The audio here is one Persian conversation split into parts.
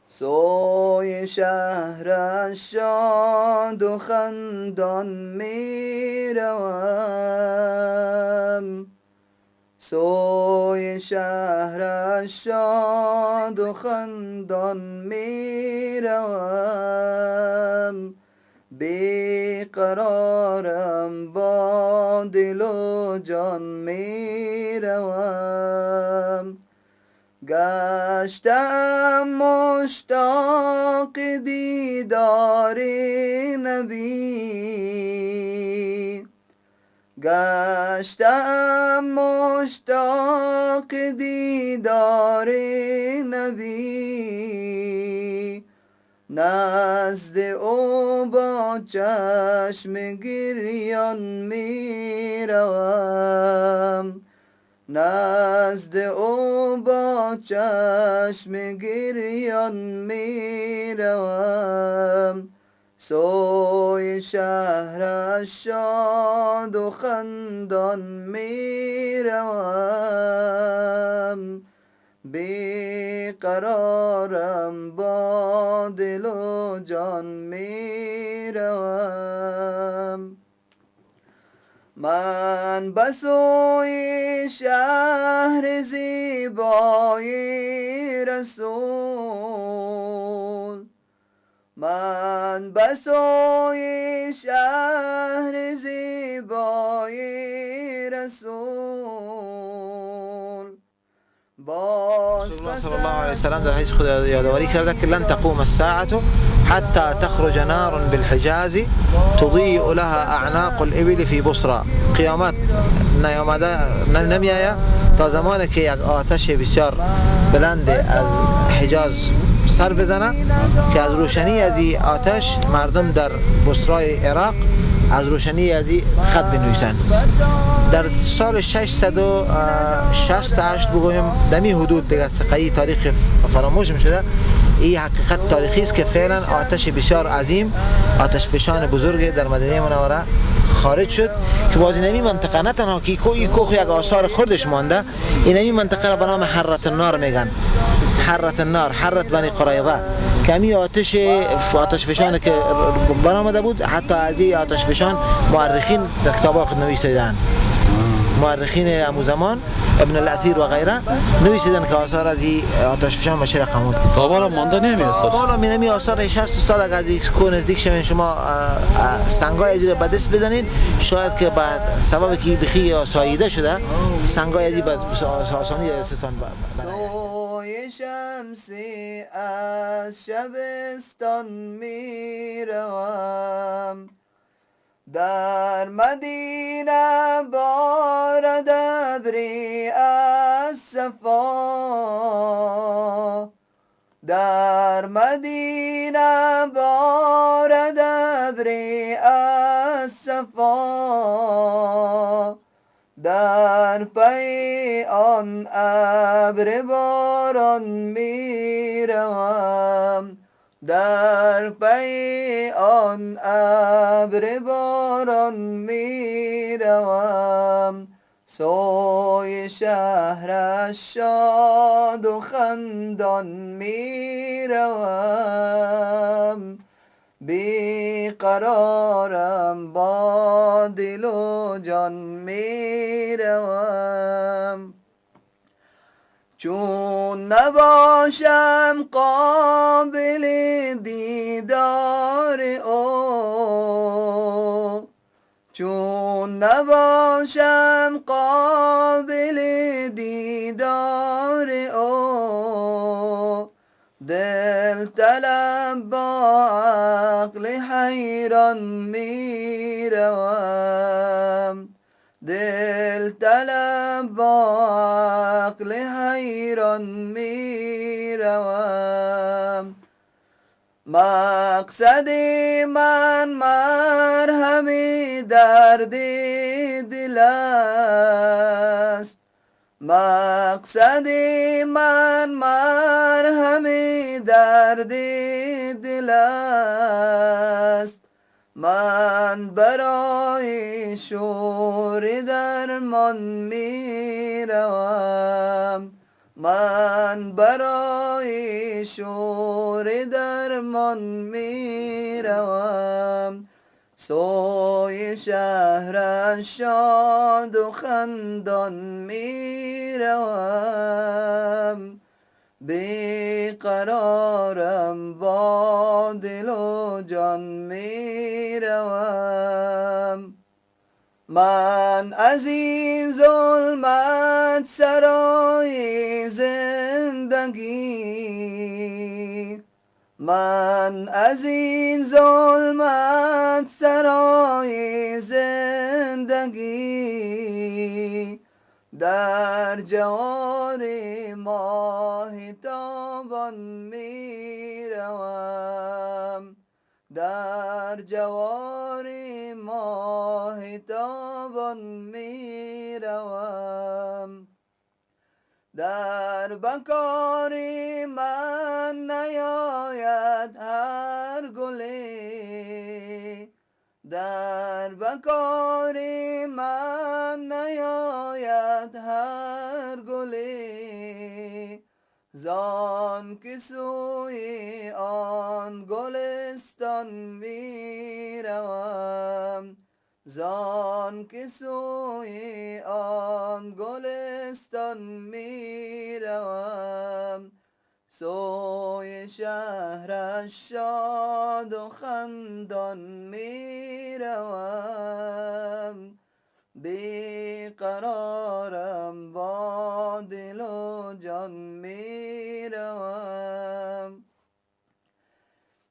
سوی شهر شاد و خندان می روم، سوی شهر شاد و خندان می روم، بی قرارم با دل و جان می روم. گشتم مشتاق دیدار نبی، گشتم مشتاق دیدار نبی، نزد او با چشم گریان می روم، نزد او با چشم گریان می روم. سوی شهر شاد و خندان می روم، بی قرارم با دل و جان می روم. من به سوی شهر زیبای رسول، من به سوی شهر زیبای رسول. باز رسول الله صلی الله علیه وسلم در حدیث خود یادآوری کرده که لن تقوم الساعة حتى تخرج نار بالحجاز تضيء لها اعناق الابل في بصرى. قیامت نیامده نمیآید تا زمانی که یک آتش بسیار بلند از حجاز سر بزنه که از روشنی از این آتش مردم در بصرای عراق از روشنی از این خط بنویسند. در سال 668 بگویم دمی حدود دیگه سقایی تاریخ فراموش شده. این حقیقت تاریخی است که فعلا آتش بسیار عظیم، آتش فشان بزرگ در مدینه منوره خارج شد که باز اینمی منطقه نه تنها که کوه یک آثار خودش مانده، اینمی منطقه را به نام حرة النار میگن. حرة النار، حرة بنی قریظه، که همی آتش فشان که برآمده بود، حتی از این آتش فشان مؤرخین در کتاب‌های خود نوشته‌اند. مؤرخین امو زمان ابن الاثیر و غیره نوشتن که آثار از این آتش فشان به چه رقم بود. تا بالا مانده نمی آثار. بالا می آثار 60 سال اگر از کو نزدیک شوین شما سنگای ازی را به دست بزنین، شاید که بعد سبب که بخی ساییده شده سنگای ازی به آسانی دستتان سوی شمسی از شبستان می روم، در مدینه بارد ابری از صفا، در مدینه بارد ابری از صفا، در پی آن ابر باران می روم، در پی آن ابر باران می روم. سوی شهر شاد و خندان می روم، بی قرارم با دل و جان می روم. چون نباشم قابل دیدار او، چون نباشم قابل دیدار او، دل طلب با عقل حیران می روم، دل طلب با عقل حیران می روم. مقصد من مرهم درد دل است، مقصد من مرهم درد دل است، من برای شور درمان می روم، من برای شور درمان می روم، سوی شهر شاد و خندان می روم. بیقرارم با دل و جان می روم. من از این ظلمت سرای زندگی، من از این ظلمت سرای زندگی، در جوار ماه تابان می روم، در جوار ماه تابان می روم. در بکار من نیاید هر گلی، در بکار من نیاید هر گلی، زان که سوی آن گلستان می روم، زان که سوی آن گلستان می روم. سوی شهر شاد و خندان می روم، بیقرارم با دل و جان می روم.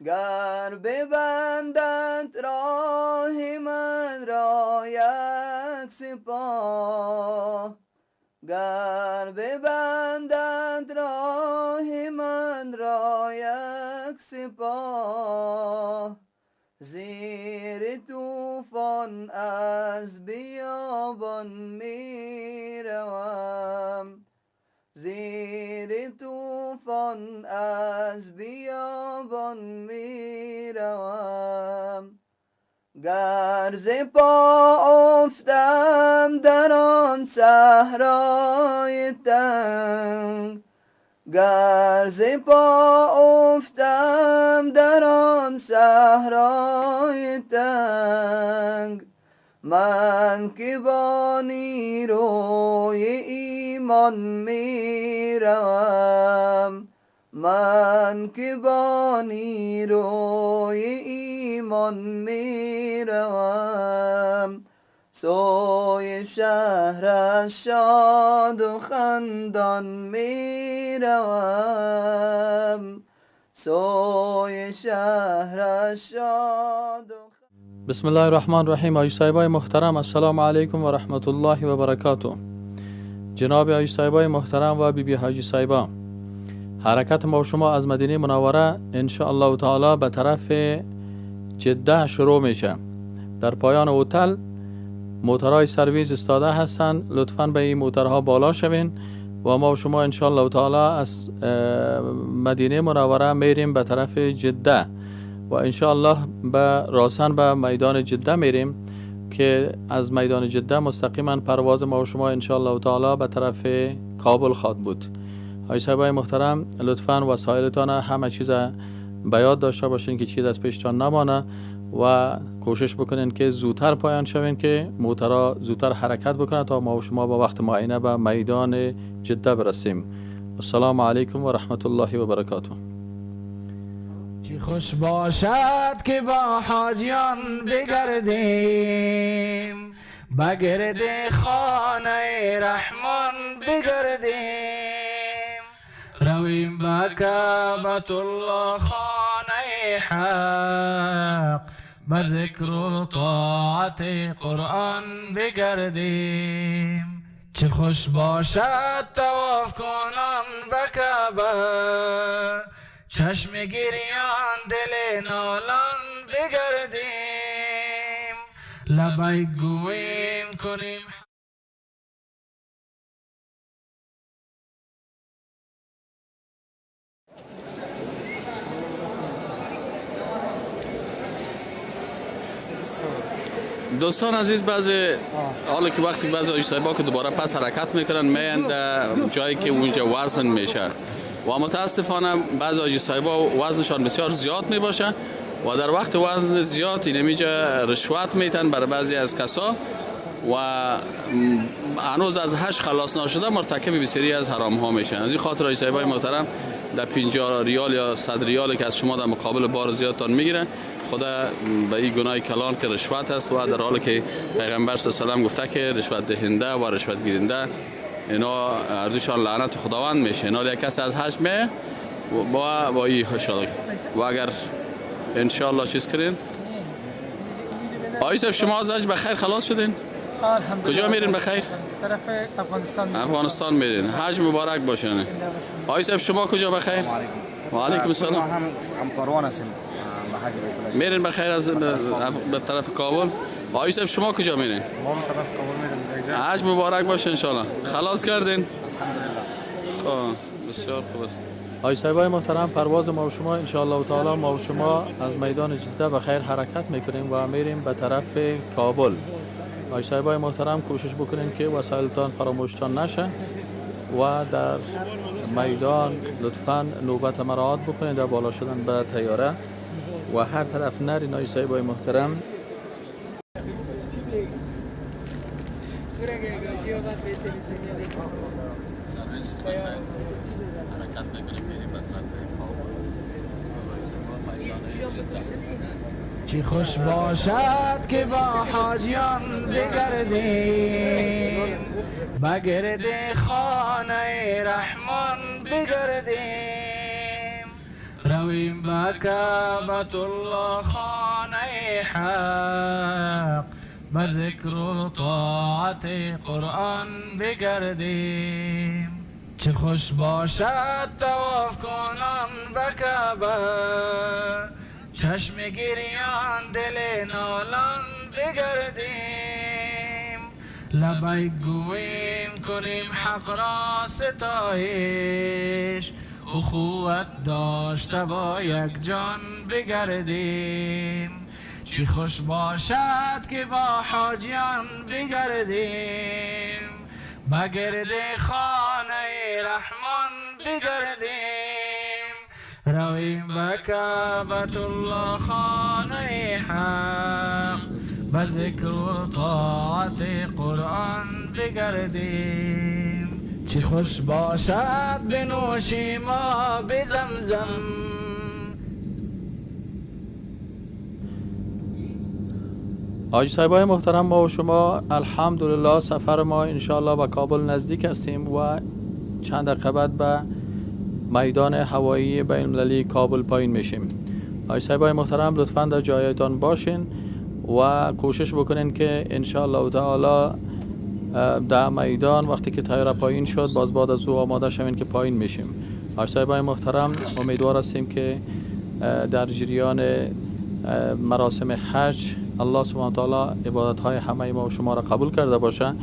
گر ببندند راه من را یک سپاه، گر ببندند راه من را یک سپاه، زیر طوفان از بیابان می روم، زیر طوفان از بیابان می روم. گر ز پا افتم در آن صحرای تنگ، گر ز پا افتم در آن صحرای تنگ، من که با نیروی ایمان می روم، من که با نیروی ایمان می روم. سوی شهر شاد و خندان می روم، سوی شهر شاد و بسم الله الرحمن الرحیم. آقای صاحبای محترم، السلام علیکم و رحمت الله و برکاته. جناب آقای صاحبای محترم و بی بی حاجی صاحبا، حرکت ما و شما از مدینه منوره ان شاء الله تعالی به طرف جده شروع میشه. در پایان هتل موترهای سرویس استاده هستند، لطفاً به این موترها بالا شوین و ما و شما ان شاء الله تعالی از مدینه منوره میریم به طرف جده و ان شاء الله به راسن به میدان جده میریم که از میدان جده مستقیما پرواز ما و شما ان شاء الله تعالی به طرف کابل خواهد بود. آقای صاحبای محترم، لطفاً وسایلتان همه چیز به یاد داشته باشین که چیز از پیشتان نمانه و کوشش بکنین که زودتر پایان شوین که موترها زودتر حرکت بکنه تا ما و شما با وقت معینه به میدان جده برسیم. السلام علیکم و رحمت الله و برکاته. چی خوش باشد که با حاجیان بگردیم، بگرد خانه رحمان بگردیم، رویم به کعبة الله خانه حق، به ذکر و طاعت قرآن بگردیم. چه خوش باشد طواف کنان به کعبه، چشم گریان دل نالان بگردیم، لبیک گوییم کنیم. دوستان عزیز، بعضی حالا که وقتی بعضی حاجی صاحبا که دوباره پس حرکت میکنن میان در جایی که اونجا وزن میشه و متاسفانه بعضی حاجی صاحبا وزنشان بسیار زیاد میباشه و در وقت وزن زیاد اینمیجا رشوت میتن برای بعضی از کسا و هنوز از حج خلاص نشده مرتکب بسیاری از حرام ها میشن. از این خاطر حاجی صاحبای محترم در 50 ریال یا 100 ریال که از شما در مقابل بار زیادتان میگیره، خدا به این گناه کلان که رشوت است و در حالی که پیغمبر صلی الله علیه و سلم گفته که رشوت دهنده و رشوت گیرنده اینا هر دوشان لعنت خداوند میشه. اینا یک کس از حج می با این حشاله و اگر انشالله چیز کنین. آقای صاحب شما از حج بخیر خلاص شدین؟ الحمدلله. کجا میرین بخیر؟ طرف افغانستان. افغانستان میرین. حج مبارک باشه. آقای صاحب شما کجا بخیر؟ و علیکم السلام. ما هم فروان هستیم به حج بیت الله. میرین بخیر از به طرف کابل؟ آقای صاحب شما کجا میرین؟ ما هم طرف کابل میریم. حج مبارک باشه انشالله. خلاص کردین؟ الحمدلله. خب بسیار خوب است. آقای صاحبای محترم، پرواز ما و شما انشاءالله تعالی ما و شما از میدان جده به خیر حرکت میکنیم و میریم به طرف کابل. آقای صاحبای محترم کوشش بکنین که وسایلتان فراموشتان نشه و در میدان لطفاً نوبت مراعات بکنین در بالا شدن به طیاره و هر طرف نرین. آقای صاحبای محترم حرکت میکنیم میریم به طرف کابل. چی خوش باشد که با حاجیان بگردیم، بگرد خانه رحمان بگردیم، رویم به کعبة الله خانه حق، به ذکر و طاعت قرآن بگردیم. چه خوش باشد طواف کنان به کعبه، چشم گریان دل نالان بگردیم، لبیک گوییم کنیم حق را ستایش، اخوت داشته با یک جان بگردیم. چی خوش باشد که با حاجیان بگردیم، بگرد خانه رحمان بگردیم، رویم به کعبة الله خانه حق، به ذکر و طاعت قرآن بگردیم. چی خوش باشد بنوشیم آب زمزم. حاجی صاحبای محترم، ما و شما الحمدلله سفر ما انشاءالله به کابل نزدیک هستیم و چند دقیقه بعد به میدان هوایی بین المللی کابل پایین میشیم. حاجی صاحبای محترم لطفاً در جایتان باشین و کوشش بکنین که انشاءالله تعالی در میدان وقتی که طیاره پایین شد باز بعد از او آماده شوین که پایین میشیم. حاجی صاحبای محترم امیدوار هستیم که در جریان مراسم حج الله سبحانه تعالی عبادت های همه ما و شما را قبول کرده باشه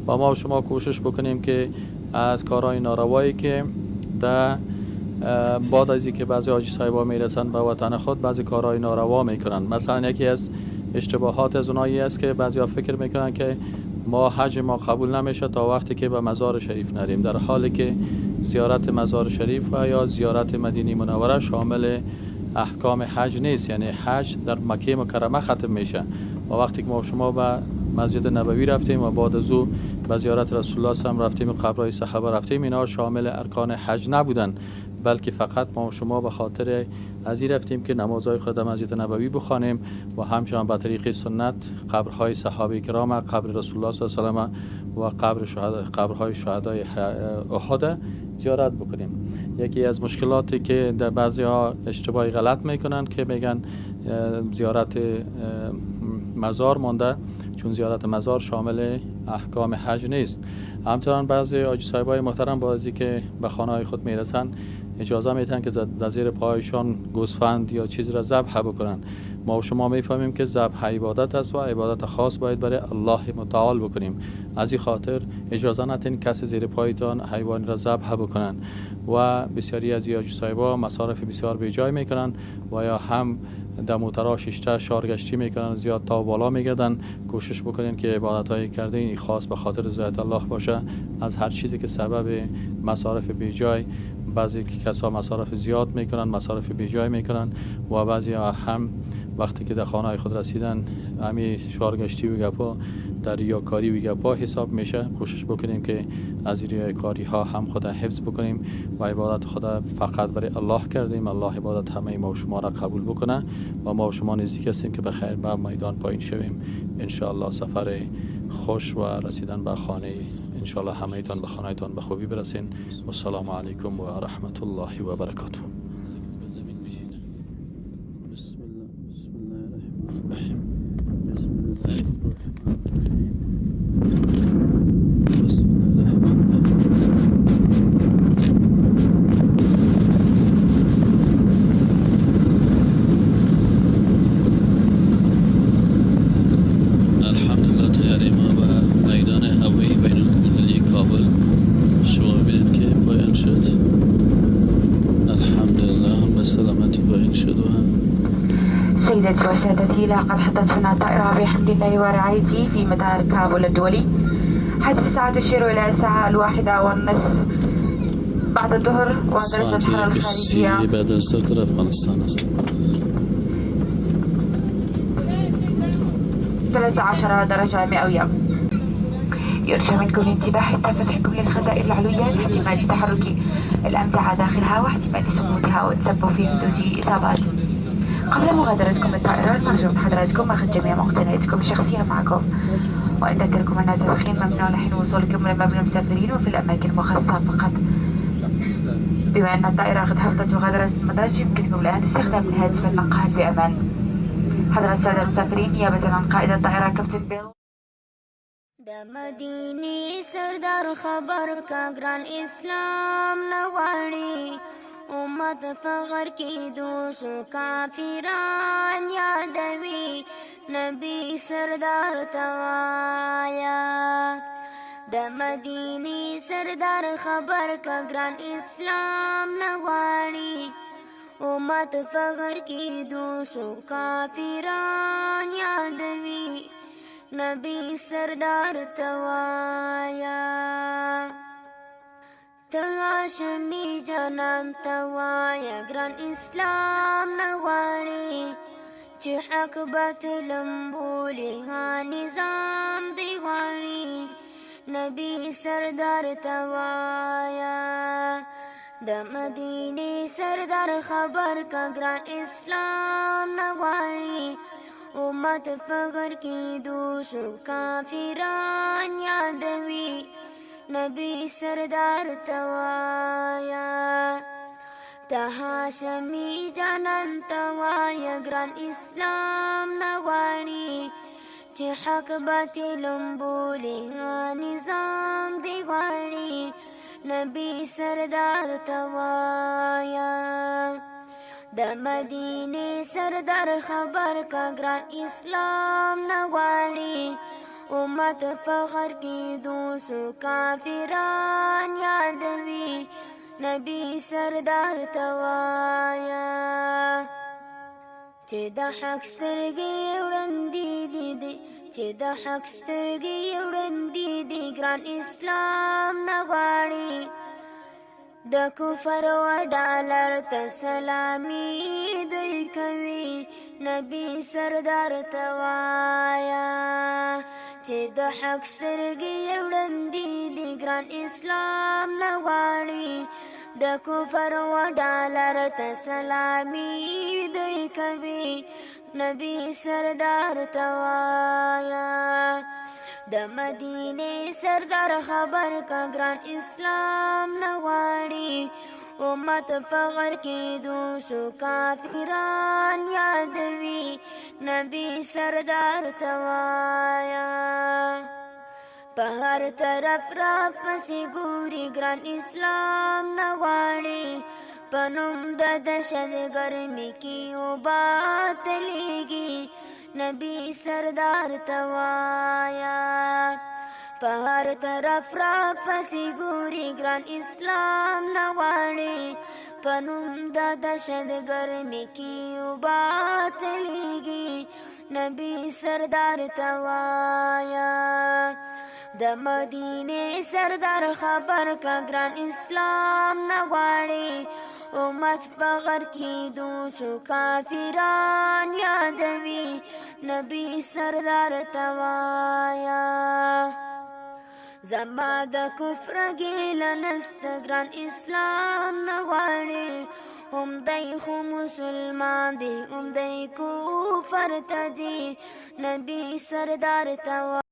و ما و شما کوشش بکنیم که از کارهای ناروایی که در بعد از اینکه بعضی حاجی صاحبا میرسن به وطن خود بعضی کارهای ناروا میکنن. مثلا یکی از اشتباهات از اونایی است که بعضیا فکر میکنن که ما حج ما قبول نمیشه تا وقتی که به مزار شریف نریم، در حالی که زیارت مزار شریف و یا زیارت مدینه منوره شامل احکام حج نیست. یعنی حج در مکه مکرمه ختم میشه و وقتی که ما شما به مسجد نبوی رفتیم و بعد از او به زیارت رسول الله صلی الله علیه و رفتیم و قبرهای صحابه رفتیم، اینا شامل ارکان حج نبودن، بلکه فقط ما و شما به خاطر از این رفتیم که نمازهای خود در مسجد نبوی بخوانیم و همچنان به طریق سنت قبرهای صحابه کرام، قبر رسول الله صلی الله علیه و و قبر شهدا، قبرهای شهدای احد زیارت بکنیم. یکی از مشکلاتی که در بعضی ها اشتباهی غلط میکنن که میگن زیارت مزار مانده، چون زیارت مزار شامل احکام حج نیست. همچنان بعضی حاجی صاحبای محترم بعضی که به خانه های خود میرسن اجازه میتن که در زیر پایشان گوسفند یا چیز را ذبح بکنن. ما و شما میفهمیم که ذبح عبادت است و عبادت خاص باید برای الله متعال بکنیم. از این خاطر اجازه ندین کسی زیر پایتان حیوان را ذبح بکنن و بسیاری از حاجی صاحبا مصارف بسیار بیجای میکنن و یا هم در موترها شیشته شارگشتی میکنن، زیاد تا بالا میگردن. کوشش بکنین که عبادت های کرده این خاص به خاطر رضایت الله باشه. از هر چیزی که سبب مصارف بیجای، بعضی کسا مصارف زیاد میکنن، مصارف بیجای میکنن و بعضی هم وقتی که در خانه های خود رسیدن همی شارگشتی و گپا در ریاکاری و گپا حساب میشه. کوشش بکنیم که از ریاکاری ها هم خود حفظ بکنیم و عبادت خود فقط برای الله کردیم. الله عبادت همه ما و شما را قبول بکنه و ما و شما نزدیک هستیم که به خیر به میدان پایین شویم ان شاء الله. سفر خوش و رسیدن به خانه ان شاء الله همه تان به خانه تان به خوبی برسین. و السلام علیکم و رحمت الله و برکاته. بسم الله، بسم الله الرحمن الرحیم، بسم الله الرحمن الرحیم، بسم الله الرحمن الرحیم. الحمدلله طیاره ما به میدان هوایی بین المللی کابل شما ببینید که پایان شد. الحمدلله به سلامتی پایین شد و هم سيداتي وسادتي، لقد حطتنا الطائرة بحمد الله ورعايته في مطار كابول الدولي، حيث الساعة تشير إلى الساعة 1:30 بعد الظهر، ودرجة ساعت الحرارة 1:30 الخارجية بعد از ظهر در افغانستان است. 13 درجة مئوية. يرجى منكم الانتباه حتى فتحكم للخزائن العلوية لاحتمال تحرك الأمتعة داخلها واحتمال سقوطها والتسبب في حدوث إصابات. قبل مغادرتكم الطائرة نرجو من حضراتكم أخذ جميع مقتنياتكم الشخصية معكم، وأذكركم أن التدخين ممنوع لحين وصولكم لمبنى المسافرين وفي الأماكن المخصصة فقط. بما أن الطائرة قد هبطت وغادرت المطار، يمكنكم الآن استخدام الهاتف النقال بأمان. حضرة السادة المسافرين، نيابة عن قائد الطائرة كابتن بيل. د مدینې سردار خبر کا ګران اسلام نه غواړي، امت فخر کې دوسو کافران یادوي، نبی سردار ته وایا. د مدینې سردار خبر کا ګران اسلام نه غواړي، امت فخر کې دوسو کافران یادوي، نبی سردار ته وایا. ته هاشمي جانان ته وایا ګران اسلام نه غواړي، چې حق باطل بولي ها نظام دی غواړي، نبی سردار ته وایا. د مدینې سردار خبر کا ګران اسلام نه غواړي، امت فخر کې دوسو کافران یادوي، نبی سردار ته وایا. ته هاشمي جانان ته وایا ګران اسلام نه غواړي، چې حق باطل بولي ها نظام دی غواړي، نبی سردار ته وایا. د مدینې سردار خبر کا ګران اسلام نه غواړي، امت فخر کې دوسو کافران یادوي، نبی سردار ته وایا. چې د حق سترګې وړاندې دي، چې د حق سترګې وړاندې دي، ګران اسلام نه غواړي، د کفر و ډالر ته سلامي دی کوي، نبی سردار ته وایا. چې د حق سترګې وړاندې دي، ګران اسلام نه غواړي، د کفر و ډالر ته سلامي دی کوي، نبی سردار ته وایا. د مدینې سردار خبر کا ګران اسلام نه غواړي، امت فخر کې دوسو کافران یادوي، نبی سردار ته وایا. په هر طرف را پسې ګوري ګران اسلام نه غواړي، په نوم د دهشت ګرمي کې وباطلېږي، نبی سردار ته وایا. په هر طرف را پسې ګوري ګران اسلام نه غواړي. په نوم د دهشتګرمي کې وباطلېږي نبي سردار ته وایه. د مدینې سردار خبر کا ګران اسلام نه غواړي. امت په غر کېدو شو کافران یادوي نبي سردار ته وایه. زما د کفر ګیله نسته ګران اسلام نه غواړي. هم دی خو مسلمان دی هم دی کفر ته دی نبي سردار ته وایه.